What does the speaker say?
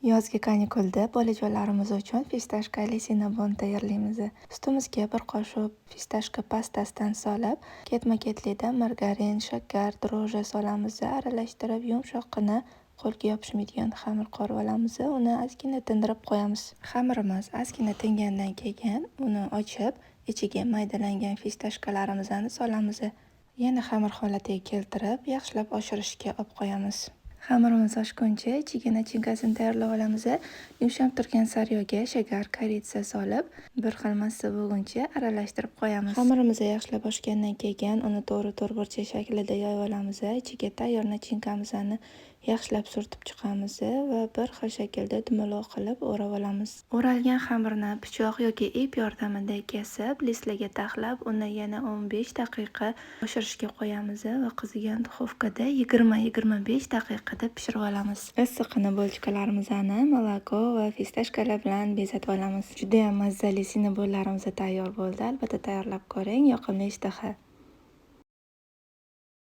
Yozgi kanikulda bolajonlarimiz uchun fistashkali sinabon tayyorlaymiz. Sutimizga bir qoshiq fistashka pastasidan solib, ketma-ketlikda margarin, shakar, drojja solamiz, aralashtirib yumshoqqina qo'lga yopishmaydigan xamir qorib olamiz. Uni ozgina tindirib qo'yamiz. Xamirimiz ozgina tingandan keyin uni ochib, ichiga maydalangan fistashkalarimizni solamiz. Yana xamir holatiga keltirib, yaxshilab oshirishga olib qo'yamiz. Xamirimiz oshguncha ichiga nachinkasini tayyorlab olamiz. Yumshab turgan sariyog'ga shakar, koritsa solib, bir xil massa bo'lguncha aralashtirib qo'yamiz. Xamirimiz yaxshilab oshgandan keyin uni to'g'ri to'rtburchak shaklida yoyib olamiz. Ichiga tayyor nachinkamizni yaxshilab surtib chiqamiz va bir xil shaklda dumaloq qilib o'rab olamiz. O'ralgan xamirni pichoq yoki ip yordamida kesib, listlarga taxlab, uni yana 15 daqiqa oshirishga qo'yamiz va qizigan duxovkada 20-25 daqiqada pishirib olamiz. Issiqqina булочка larimizni moloko va fistashkalar bilan bezatib olamiz. Judayam mazali sinabonlarimiz tayyor bo'ldi. Albatta tayyorlab ko'ring. Yoqimli ishtaha.